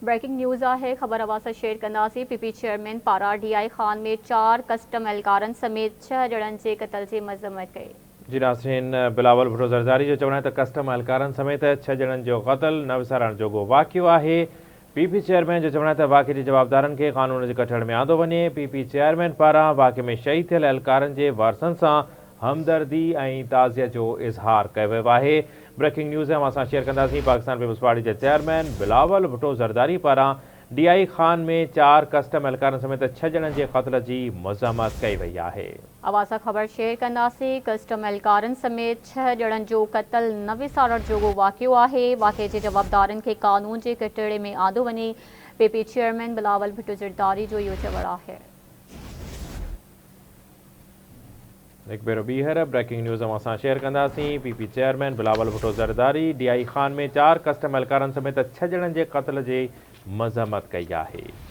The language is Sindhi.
بريڪنگ نيوز آهي خبر اوهان سان شيئر ڪنداسين پي پي چيئرمين پاران ڊي I Khan ۾ چار ڪسٽم اهلڪارن سميت ڇهه ڄڻن جي قتل جي مذمت ڪئي. جي ناظرين بلاول ڀٽو زرداري جو چوڻ آهي ته ڪسٽم اهلڪارن سميت ڇهه ڄڻن جو قتل نه وسارڻ جوڳو واقعو آهي پي پي چيئرمين جو چوڻ آهي ته واقعي جي جوابدارن کي قانون جي ڪٽهڙ ۾ آندو وڃي پي پي چيئرمين پاران واقعي ۾ شهيد ٿيل اهلڪارن جي وارثن سان همدردي ۽ تعزيت جو اظهار ڪيو ويو آهي. بريڪنگ نيوز اوهان سان شيئر ڪنداسين پاڪستان پيپلز پارٽي جي چيئرمين بلاول ڀٽو زرداري پاران ڊي I Khan ۾ چار ڪسٽم اهلڪارن سميت ڇهه ڄڻن جي قتل جي مذمت ڪئي وئي آهي. اوهان سان خبر شيئر ڪنداسين ڪسٽم اهلڪارن سميت ڇهه ڄڻن جو قتل نه وسارڻ جوڳو واقعو آهي، واقعي جي جوابدارن کي قانون جي ڪٽهڙي ۾ آندو وڃي، P P chairman Bilawal Bhutto Zardari جو اهو چوڻ آهي. هڪ ڀيرو ٻيهر بريڪنگ نيوز اوهان سان شيئر ڪنداسين، P P chairman Bilawal Bhutto Zardari D I Khan ۾ چار ڪسٽم اهلڪارن سميت ڇهه ڄڻن جي قتل جي مذمت ڪئي آهي.